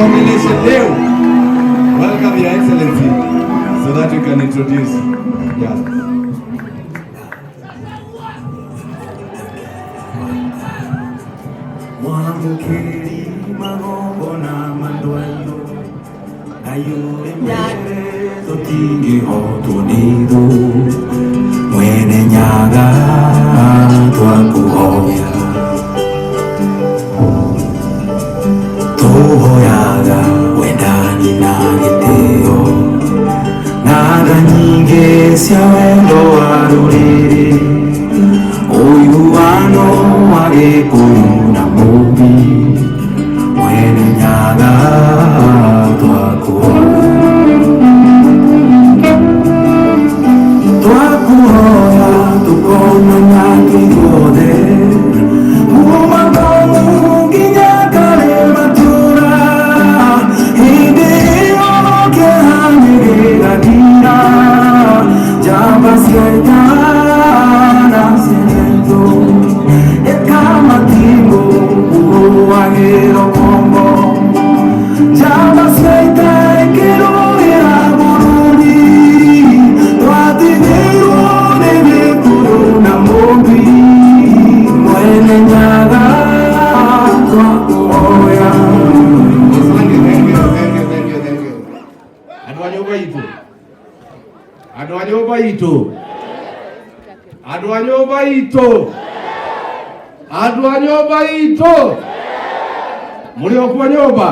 Tuongeleshe leo. Welcome, Your Excellency, so that you can introduce. Yeah. Mwamũkĩri magongona mandwairo Ngai ũrĩ mbere tũtingĩhotwo nĩ thũ Mwene Nyaga twakũhoya Tũhoyaga wendani na gĩtĩo Na tha nyingĩ cia wendo wa rũrĩrĩ Ũiguano wa Gĩkũyũ na Mũmbi Mwene Nyaga twakũhoya Twakuhoya tũkonana ithuothe Kuma Ngong nginya Karĩmatura Hĩndĩ ĩyo kĩeha nĩgĩgathira Njamba cia ita na ciendetwo Ĩkamatimũ kũhũagĩrwo ngombo Njamba cia ita ikĩrũĩra bũrũri Twatigĩirwo nĩ Gĩkũyũ na Mũmbi Mwene Nyaga twakũhoya. Asante, thank you, thank you, thank you, thank you. Andũ a nyũmba itũ. Andũ a nyũmba itũ. Andũ a nyũmba itũ. Andũ a nyũmba itũ. Mũrĩ o kuo nyũmba?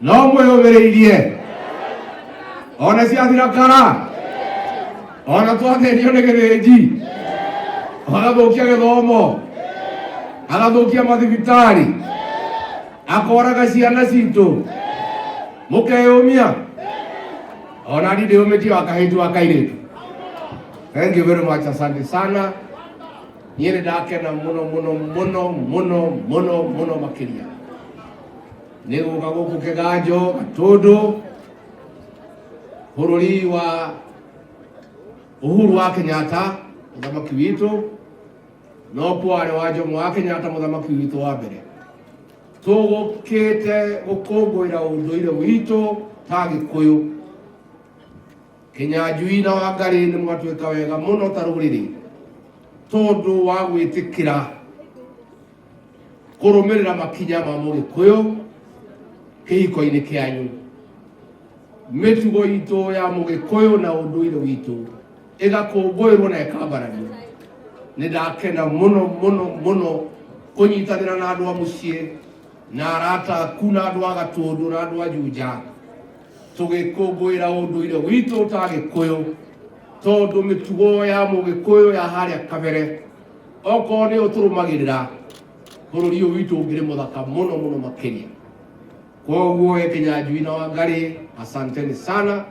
No mwĩyũmĩrĩirie. Ona ciathira kara. Ona twathĩnio nĩ gĩthĩnji. Agathũkia gĩthomo. Agathũkia mathibitarĩ. Akoraga ciana citũ. Mũkeyũmia. Ona niĩ ndĩyũmĩtie wa kahĩti wa kairĩtu. Thank you very much, asante sana. Niĩ nĩ ndakena mũno mũno mũno mũno mũno mũno makĩria nĩ gũka gũkũ Kĩganjo Gatũndũ bũrũri wa Uhuru wa Kenyatta mũthamaki witũ no kwarĩ wa Jomo wa Kenyatta mũthamaki witũ wa mbere. Tũgũkĩte gũkũngũĩra ũndũire witũ ta Gĩkũyũ. Kĩnyanjui na Wangarĩ nĩ mwatwĩka wega mũno ta rũrĩrĩ tondũ wa gwĩtĩkĩra kũrũmĩrĩra makinya ma Mũgĩkũyũ kĩhiko-inĩ kĩanyu. Mĩtugo itũ ya Mũgĩkũyũ na ũndũire witũ ĩgakũngũĩrwo na ĩkambarario. Nĩ ndakena mũno mũno mũno kũnyitanĩra na andũ a mũciĩ na arata aku na andũ a Gatũndũ na andũ a Juja tũgĩkũngũĩra ũndũire witũ ta Gĩkũyũ tondũ mĩtugo ya Mũgĩkũyũ ya harĩa kabere okorwo nĩyo tũrũmagĩrĩra bũrũri ũyũ witũ ũngĩrĩ mũthaka mũno mũno makĩria. Koguo we Kĩnyanjui na Wangarĩ, asanteni sana,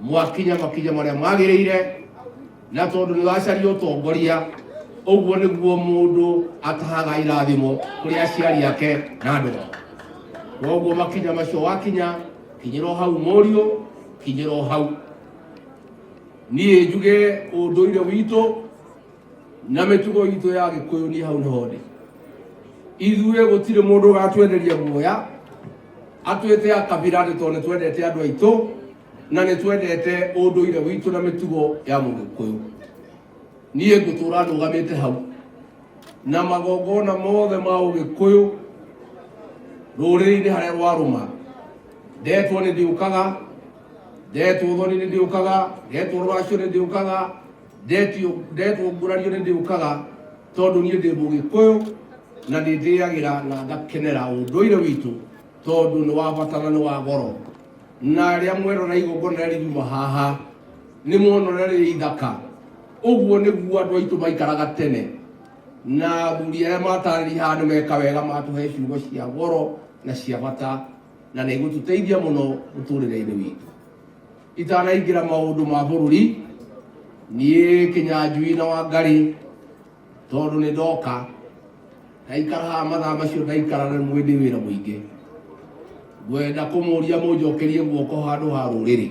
mwakinya makinya marĩa magĩrĩire, na tondũ nĩ wacaria ũtongoria, ũguo nĩguo mũndũ atahaga irathimo kũrĩ aciari ake na andũ ao. Koguo makinya macio wakinya, kinyĩra o hau mũriũ, kinyĩra o hau. Niĩ njuge ũndũire witũ na mĩtugo itũ ya Gĩkũyũ, niĩ hau nĩho ndĩ. Ithuĩ gũtirĩ mũndũ ũgatwenderia guoya atwĩte akabira nĩ tondũ nĩ twendete andũ aitũ na nĩ twendete ũndũire witũ na mĩtugo ya Mũgĩkũyũ. Niĩ ngũtũra ndũgamĩte hau na magongona mothe ma Ũgĩkũyũ rũrĩrĩ-inĩ harĩa rwarũma, ndetwo nĩ ndĩũkaga, ndetwo ũthoni nĩ ndĩũkaga, ndetwo rũracio nĩ ndĩũkaga, ndetwo ngurario nĩ ndĩũkaga, tondũ niĩ ndĩ Mũgĩkũyũ na nĩ ndĩagĩra na ngakenera ũndũire witũ tondũ nĩ wa bata na nĩ wa goro. Na arĩa mwerora igongona rĩrĩa riuma haha nĩ mwona ũrĩa rĩrĩ ithaka. Ũguo nĩguo andũ aitũ maikaraga tene, na athuri arĩa matarĩria haha nĩ meka wega matũhe ciugo cia goro na cia bata na nĩ igũtũteithia mũno mũtũrĩre-inĩ witũ. Itanaingĩra maũndũ ma bũrũri, niĩ Kĩnyanjui na Wangarĩ tondũ nĩ ndoka ndaikara haha mathaa macio ndaikara na mwĩ ndĩ wĩra mũingĩ, ngwenda kũmũria mũnjokerie guoko handũ ha rũrĩrĩ,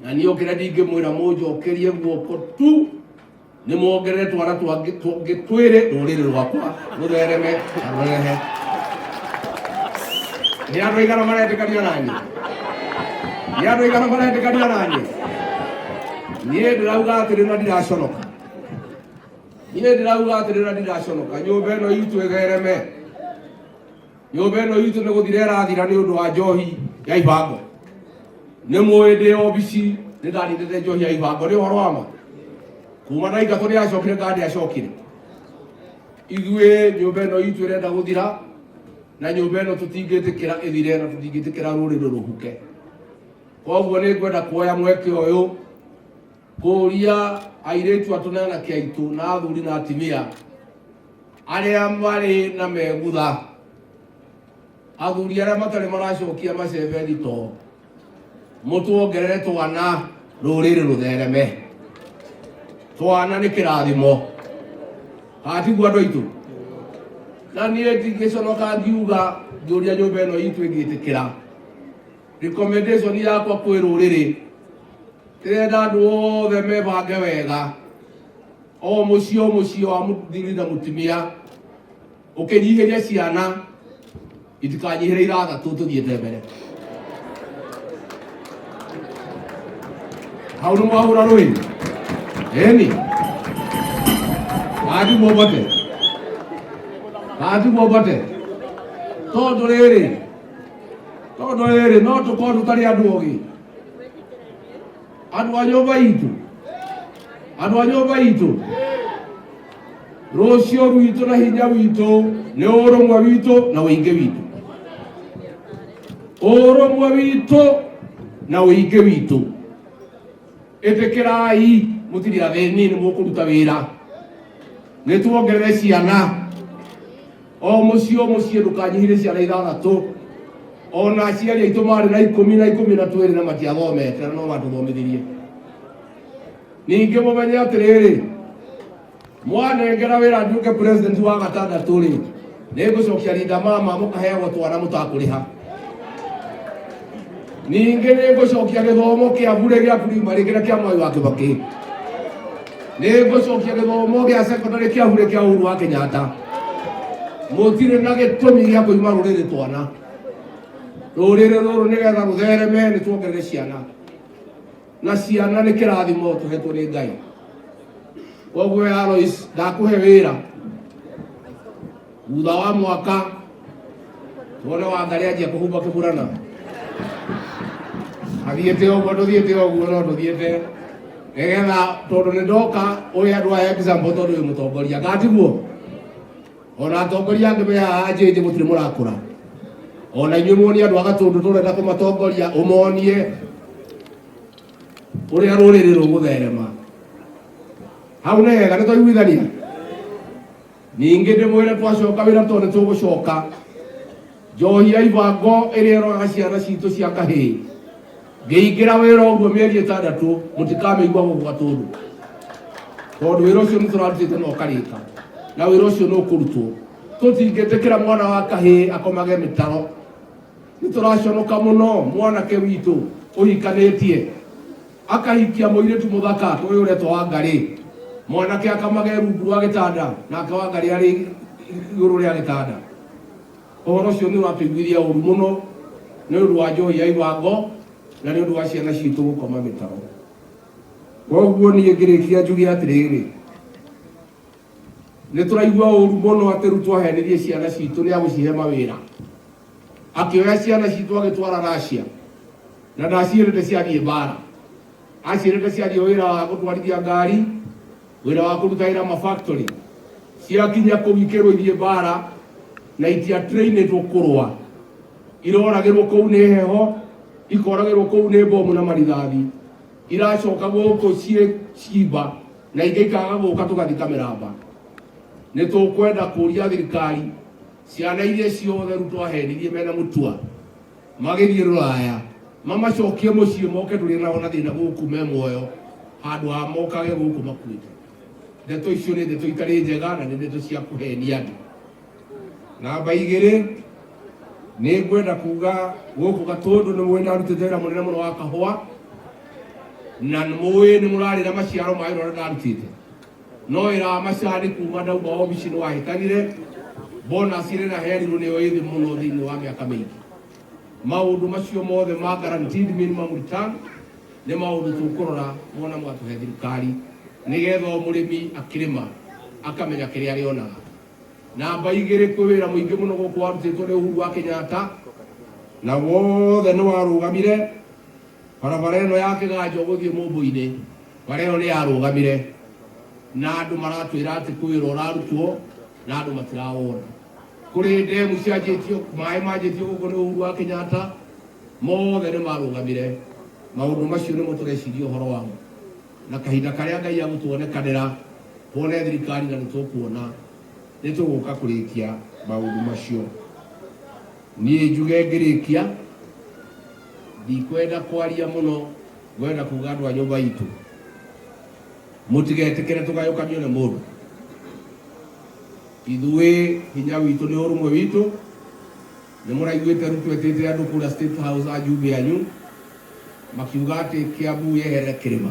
na niĩ o kĩrĩa ndingĩmwĩra mũnjokerie guoko tu nĩ muongerere twana tũngĩ twĩrĩ rũrĩrĩ rwakwa rũthereme na rũrehe. Nĩ andũ aigana maretĩkania naniĩ? Nĩ andũ aigana maretĩkania naniĩ? Niĩ ndĩrauga atĩrĩ na ndiraconoka, niĩ ndĩrauga atĩrĩ na ndiraconoka, nyũmba ĩno itũ ĩthereme. Nyũmba ĩno itũ nĩ gũthira ĩrathira nĩ ũndũ wa njohi ya ibango. Nĩ mũĩ ndĩ obici nĩ ndanindĩte njohi ya ibango, nĩ ũhoro wa ma. Kuma ndaingatwo nĩ yacokire kana ndĩacokire? Ithuĩ nyũmba ĩno itũ ĩrenda gũthira, na nyũmba ĩno tũtingĩtĩkĩra ĩthire, na tũtingĩtĩkĩra rũrĩrĩ rũhuke. Koguo nĩ ngwenda kuoya mweke ũyũ kũria airĩtu atũ na anake aitũ na athuri na atumia arĩa marĩ na megutha, athuri arĩa matarĩ maracokia macembe thitoo, mũtuongerere twana rũrĩrĩ rũthereme. Twana nĩ kĩrathimo, hatiguo andũ aitũ? Na niĩ ndingĩconoka ngiuga ngĩũria nyũmba ĩno itũ ĩngĩtĩkĩra recommendation yakwa kwĩ rũrĩrĩ. Ndĩrenda andũ othe mebange wega, o mũciĩ o mũciĩ wa mũthuri na mũtumia ũkĩnyihĩria ciana itikanyihĩre ithathatũ, tũthiĩte mbere. Hau nĩ mwahũra rũĩ ĩni gatiguo mbote, gatiguo mbote, tondũ rĩrĩ no tũkorwo tũtarĩ andũ ogĩ, andũ a nyũmba itũ, andũ a nyũmba itũ. Rũciũ rwitũ na hinya witũ nĩ ũrũmwe witũ na ũingĩ witũ, ũrũmwe witũ na ũingĩ witũ. Ĩtĩkĩrai mũtirĩ athĩni, nĩ mũkũruta wĩra, nĩ tuongerere ciana. O mũciĩ o mũciĩ ndũkanyihire ciana ithathatũ. Ona aciari aitũ marĩ na 10 na 12 na matiathomete, na no matũthomithirie. Ningĩ mũmenye atĩrĩrĩ, mwanengera wĩra nduĩke president wa gatandatũ rĩ, nĩ ngũcokia rinda mama mũkaheagwo twana mũtakũrĩha. Ningĩ nĩ ngũcokia gĩthomo kĩa bure gĩa primary kĩrĩa kĩa Mwai wa Kĩbakĩ, nĩ ngũcokia gĩthomo gĩa secondary kĩa bure kĩa Uhuru wa Kenyatta. Mũtirĩ na gĩtũmi gĩa kũima rũrĩrĩ twana. Rũrĩrĩ rũrũ nĩgetha rũthereme nĩ tuongerere ciana, na ciana nĩ kĩrathimo tũhetwo nĩ Ngai. Koguo ya Alois, ndakũhe wĩra thutha wa mwaka tuone Wangarĩ anjia kũhumba kĩburana athiĩte ũguo. Ndũthiĩte ũguo, no ndũthiĩte nĩgetha tondũ nĩ ndoka ũyũ andũ aya example, tondũ wĩ mũtongoria gatiguo. Ona atongoria angĩ me haha njĩnjĩ, mũtirĩ mũrakũra. Ona inyuĩ muonie andũ a Gatũndũ tũrenda kũmatongoria, ũmonie ũrĩa rũrĩrĩ rũgũtherema. Hau nĩ hega, nĩ twaiguithania. Ningĩ ndĩmwĩre twacoka wĩra, tondũ nĩ tũgũcoka, njohi ya ibango ĩrĩa ĩroraga ciana citũ cia kahĩĩ, ngĩingĩra wĩra ũguo mĩeri 6 mũtikamĩigua gũkũ Gatũndũ, tondũ wĩra ũcio nĩ tũrarutĩte na ũkarĩka, na wĩra ũcio nĩ ũkũrutwo. Tũtingĩtĩkĩra mwana wa kahĩĩ akomage mĩtaro. Nĩ tũraconoka mũno mwanake witũ ũhikanĩtie akahikia mũirĩtu mũthaka ũyũ ũretwo Wangarĩ, mwanake akamage rungu rwa gĩtanda nake Wangarĩ arĩ igũrũ rĩa gĩtanda. Ũhoro ũcio nĩ ũratũiguithia ũru mũno nĩ ũndũ wa njohi ya ibango na nĩ ũndũ wa ciana citũ gũkoma mĩtaro. Koguo niĩ ngĩrĩkia njuge atĩrĩrĩ, nĩ tũraigua ũru mũno atĩ rĩu twahenirie ciana citũ nĩ agũcihe mawĩra, akĩoya ciana citũ agĩtwara Russia, na ndaciĩrĩte ciathiĩ mbara, aciĩrĩte ciathiĩ wĩra wa gũtwarithia ngari, wĩra wa kũruta wĩra ma factory. Ciakinya kũu ikĩrwo ithiĩ mbara na itiatrainĩtwo kũrũa, iroragĩrwo kũu nĩ heho, ikoragĩrwo kũu nĩ bomu na marithathi, iracoka gũkũ ciĩ cimba na ingĩ ikaga gũka tũgathika mĩramba. Nĩ tũkwenda kũria thirikari, ciana iria ciothe rĩu twahenirie mena mũtua magĩthiĩ rũraya, mamacokie mũciĩ moke tũrĩ nao na thĩna gũkũ me muoyo, handũ ha mokage gũkũ makuĩte. Ndeto icio nĩ ndeto itarĩ njega na nĩ ndeto cia kũhenia andũ. Namba 2, nĩ ngwenda kuga gũkũ Gatũndũ nĩ mũĩ ndarutĩte wĩra mũnene mũno wa kahũa, na nĩ mũĩ nĩ mũrarĩra maciaro ma wĩra ũrĩa ndarutĩte. No wĩra wa macani kuma ndauma obici nĩ wahĩtanire, bonus ĩrĩa ndaheanirwo nĩyo ĩ thĩ mũno thĩinĩ wa mĩaka mĩingĩ. Maũndũ macio mothe ma guaranteed minimum return nĩ maũndũ tũkũrora wona mwatũhe thirikari, nĩgetha o mũrĩmi akĩrĩma akamenya kĩrĩa arĩonaga. Namba igĩrĩ, kwĩ wĩra mũingĩ mũno gũkũ warutĩtwo nĩ Uhuru wa Kenyatta na wothe nĩ warũgamire. Barabara ĩno ya Kĩganjo gũthiĩ Mũmbũ-inĩ, bara ĩyo nĩ yarũgamire, na andũ maratwĩra atĩ kwĩ wĩra ũrarutwo na andũ matirawona. Kũrĩ ndemu cianjĩtio, maĩ manjĩtio gũkũ nĩ Uhuru wa Kenyatta, mothe nĩ marũgamire. Maũndũ macio nĩmo tũreciria ũhoro wamo, na kahinda karĩa Ngai agũtuonekanĩra tuone thirikari na nĩ tũkuona nĩ tũgũka kũrĩkia maũndũ macio. Niĩ njuge ngĩrĩkia, ndikwenda kwaria mũno, ngwenda kuga andũ a nyũmba itũ mũtigetĩkĩre tũgayũkanio nĩ mũndũ. Ithuĩ hinya witũ nĩ ũrũmwe witũ. Nĩ mũraiguĩte Ruto etĩte andũ kũrĩa State House, ajumbe anyu makiuga atĩ Kiambu yeherere kĩrĩma.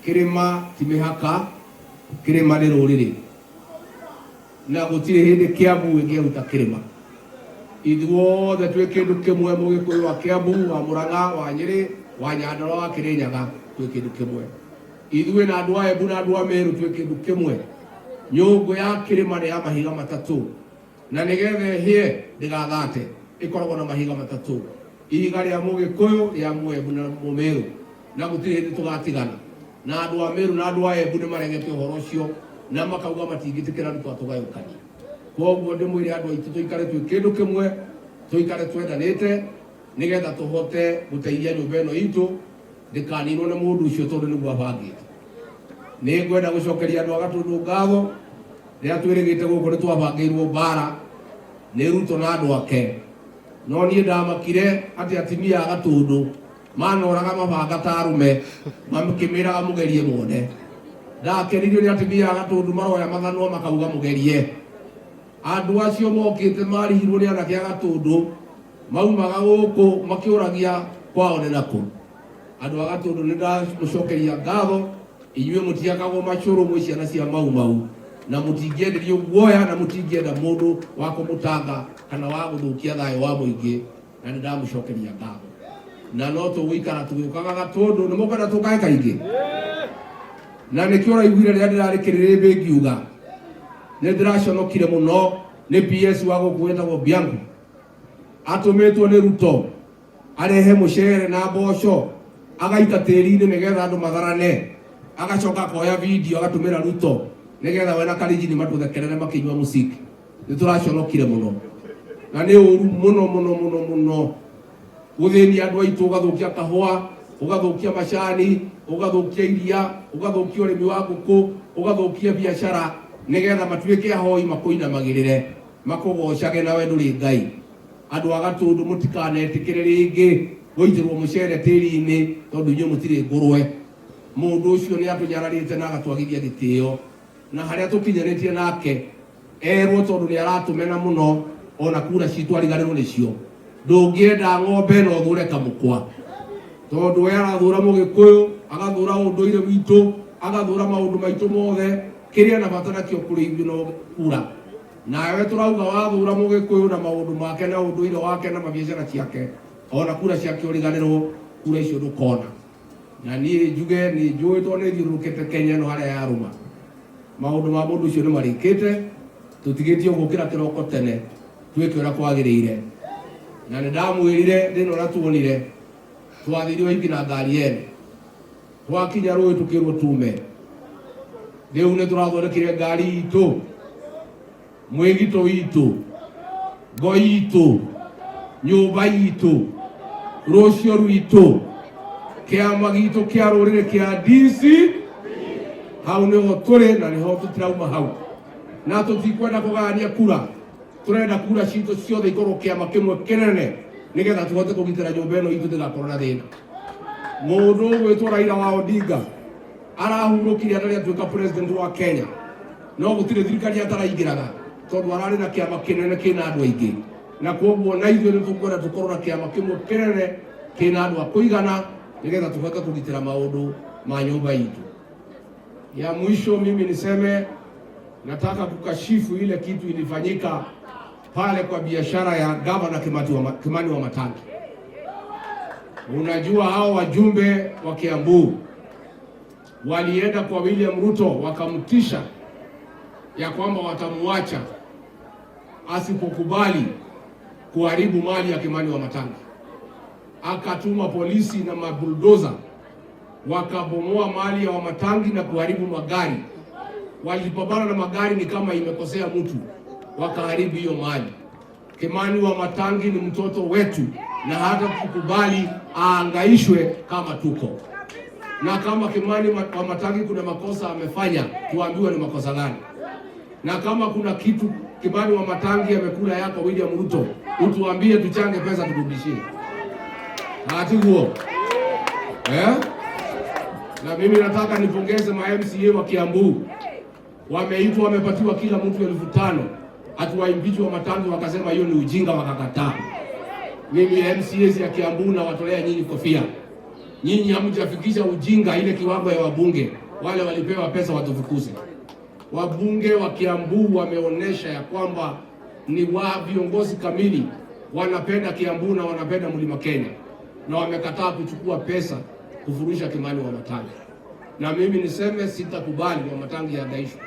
Kĩrĩma ti mĩhaka, kĩrĩma nĩ rũrĩrĩ, na gũtirĩ hĩndĩ Kiambu ĩngĩehuta kĩrĩma. Ithuothe twĩ kĩndũ kĩmwe, Mũgĩkũyũ wa Kiambu, wa Murang'a, wa Nyĩrĩ, wa Nyandarua, wa Kĩrĩnyaga, twĩ kĩndũ kĩmwe. Ithuĩ na andũ a Embu na andũ a Meru twĩ kĩndũ kĩmwe. Nyũngũ ya kĩrĩma nĩ ya mahiga matatũ, na nĩgetha ĩhĩe ndĩgathate ĩkoragwo na mahiga matatũ: ihiga rĩa Mũgĩkũyũ, rĩa Mũembu na Mũmeru, na gũtirĩ hĩndĩ tũgatigana. Na andũ a Meru na andũ a Embu nĩ maregete ũhoro ũcio na makauga matingĩtĩkĩra Ruto atũgayũkanie. Koguo ndĩmwĩre andũ aitũ tũikare twĩ kĩndũ kĩmwe, tũikare twendanĩte, nĩgetha tũhote gũteithia nyũmba ĩno itũ ndĩkaninwo nĩ mũndũ ũcio, tondũ nĩguo abangĩte. Nĩ ngwenda gũcokeria andũ a Gatũndũ ngatho. Rĩrĩa twĩrĩgĩte gũkũ nĩ twabangĩirwo mbara nĩ Ruto na andũ ake, no niĩ ndamakire atĩ atimia a Gatũndũ manoraga mabanga ta arũme makĩmĩraga mũgerie muone. Ndakenirio nĩ atimia a Gatũndũ maroya mathanwa makauga mũgerie. Andũ acio mokĩte marihirwo nĩ anake a Gatũndũ, maumaga gũkũ makĩũragia kwao nĩ nakũ. Andũ a Gatũndũ, nĩ ndamũcokeria ngatho. Inyuĩ mũtiakagwo macũrũ, mwĩ ciana cia Mau Mau, na mũtingĩenderio guoya, na mũtingĩenda mũndũ wa kũmũtanga kana wa gũthũkia thayũ wa mũingĩ, na nĩ ndamũcokeria ngatho. Na no tũgũikara tũgĩũkaga Gatũndũ. Nĩ mũkwenda tũkae kaingĩ, na nĩkĩo ũraiguire rĩrĩa ndĩrarĩ kĩrĩrĩmbĩ ngiuga nĩ ndĩraconokire mũno nĩ PS wa gũkũ wĩtagwo Bianco, atũmĩtwo nĩ Ruto arehe mũcere na mboco agaita tĩri-inĩ nĩgetha andũ matharane, agacoka akoya video agatũmĩra Ruto nĩgetha we na Karinjini matũthekerere makĩnyua mũciki. Nĩ tũraconokire mũno, na nĩ ũru mũno mũno mũno mũno gũthĩnia andũ aitũ, ũgathũkia kahũa, ũgathũkia macani, ũgathũkia iria, ũgathũkia ũrĩmi wa ngũkũ, ũgathũkia biacara, nĩgetha matuĩke ahoi makũinamagĩrĩre makũgocage nawe ndũrĩ Ngai. Andũ a Gatũndũ, mũtikanetĩkĩre rĩngĩ gũitĩrwo mũcere tĩri-inĩ, tondũ inyuĩ mũtirĩ ngũrwe. Mũndũ ũcio nĩ atũnyararĩte na agatwagithia gĩtĩo, na harĩa tũkinyanĩtie nake erwo, tondũ nĩ aratũmena mũno, ona kura citũ ariganĩrwo nĩcio. Ndũngĩenda ng'ombe no ũthũre kamũkwa, tondũ we arathũra Mũgĩkũyũ, agathũra ũndũire witũ, agathũra maũndũ maitũ mothe. Kĩrĩa na bata nakĩo kũrĩ ithuĩ no kura. Nawe tũrauga wathũra Mũgĩkũyũ na maũndũ make na ũndũire wake na mabiacara ciake, ona kura ciake ũriganĩrwo, kura icio ndũkona. Na niĩ njuge nĩ njũĩ, tondũ nĩ thiũrũrũkĩte Kenya ĩno harĩa yarũma. Maũndũ ma mũndũ ũcio nĩ marĩkĩte. Tũtigĩtio gũkĩra kĩroko tene twĩke ũrĩa kwagĩrĩire, na nĩ ndamwĩrire thĩna ũrĩa tuonire. Twathire ũhiki na ngari ene, twakinya rũĩ tũkĩrwo tume. Rĩu nĩ tũrathondekire ngari itũ, mwĩgito witũ, ngo itũ, nyũmba itũ, rũcio rwitũ, kĩama gitũ kĩa rũrĩrĩ kĩa DC. Hau nĩho tũrĩ na nĩho tũtirauma hau, na tũtikwenda kũgayania kura. Tũrenda kura citũ ciothe ikorwo kĩama kĩmwe kĩnene, nĩgetha tũhote kũgitĩra nyũmba ĩno itũ ndĩgakorwo na thĩna. Mũndũ ũgwĩtwo Raila wa Odinga arahurũkire atarĩ atuĩka president wa Kenya, no gũtirĩ thirikari ataraingĩraga, tondũ ararĩ na kĩama kĩnene kĩna andũ aingĩ. Na koguo na ithuĩ nĩ tũkwenda tũkorwo na kĩama kĩmwe kĩnene kĩna andũ a kũigana, nĩgetha tũhote kũgitĩra maũndũ ma nyũmba itũ. Ya mwisho, mimi niseme nataka kukashifu ile kitu ilifanyika. pale kwa biashara ya gavana Kimani Wamatangi. Unajua hao wajumbe wa Kiambu walienda kwa William Ruto wakamtisha ya kwamba watamuacha asipokubali kuharibu mali ya Kimani Wamatangi. Akatuma polisi na mabuldoza wakabomoa mali ya Wamatangi na kuharibu magari. Walipambana na magari ni kama imekosea mtu, wakaharibu hiyo mali. Kimani Wamatangi ni mtoto wetu na hatutakubali aangaishwe kama tuko na kama Kimani Wamatangi kuna makosa amefanya, tuambiwe ni makosa gani, na kama kuna kitu Kimani Wamatangi amekula yako William Ruto, utuambie tuchange pesa turudishie. Hatiguo, eh? Na mimi nataka nipongeze ma MCA wa Kiambu, wameitwa wamepatiwa kila mtu 5,000 ati waimpeach Wamatangi, wakasema hiyo ni ujinga, wakakataa. Mimi MCAs ya Kiambu nawatolea nyinyi kofia. Nyinyi hamjafikisha ujinga ile kiwango ya wabunge wale walipewa pesa watufukuze. Wabunge wa Kiambu wameonyesha ya kwamba ni wa viongozi kamili, wanapenda Kiambu na wanapenda Mlima Kenya, na wamekataa kuchukua pesa kufurusha Kimani Wamatangi. Na mimi niseme sitakubali Wamatangi aangaishwe,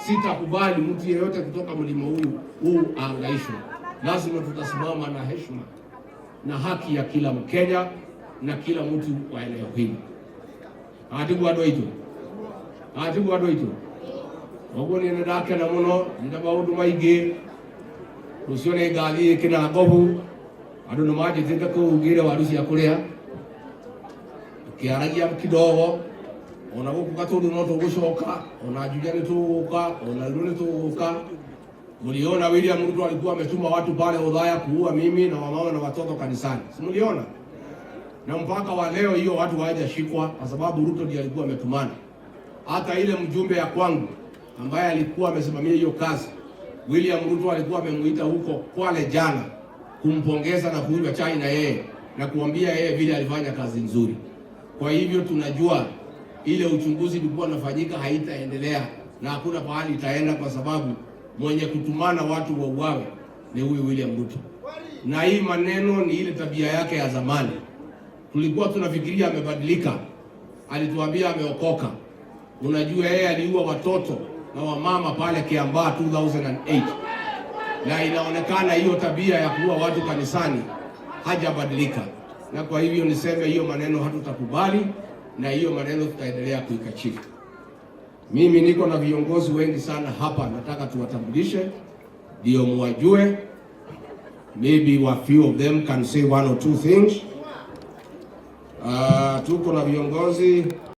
sitakubali mtu yeyote kutoka mlima huyu huu aangaishwe. Lazima tutasimama na heshima na haki ya kila Mkenya na kila mtu wa eneo hili. Atigu andũ aitũ, atigu andũ aitũ, ũguo niĩ nĩndakena mũno nĩ maũndũ maingĩ. Rũciũ nĩ ngathiĩ Kĩnangobu, andũ nĩ manjĩtĩte kũu ngĩre waru cia kũrĩa, tũkĩaragia kidogo. Ona gũkũ Gatũndũ no tũgũcoka, ona Juja nĩ tũgũka, ona Rurii nĩ tũgũka. Mliona William Ruto alikuwa ametuma watu pale Othaya kuua mimi na wamama na watoto kanisani, si mliona? Na mpaka wa leo hiyo watu hawajashikwa kwa sababu Ruto ndiye alikuwa ametumana. Hata ile mjumbe ya kwangu ambaye alikuwa amesimamia hiyo kazi, William Ruto alikuwa amemuita huko Kwale jana kumpongeza na kunywa chai na yeye na kuambia yeye vile alifanya kazi nzuri. Kwa hivyo tunajua ile uchunguzi ilikuwa inafanyika haitaendelea na hakuna pahali itaenda, kwa sababu mwenye kutumana watu wauawe ni huyu William Ruto. Na hii maneno ni ile tabia yake ya zamani. Tulikuwa tunafikiria amebadilika, alituambia ameokoka. Unajua yeye aliua watoto na wamama pale Kiambaa 2008, na inaonekana hiyo tabia ya kuua watu kanisani hajabadilika, na kwa hivyo niseme hiyo maneno hatutakubali, na hiyo maneno tutaendelea kuikashifu. Mimi niko na viongozi wengi sana hapa, nataka tuwatambulishe ndio muwajue. Maybe a few of them can say one or two things. Tuko na viongozi.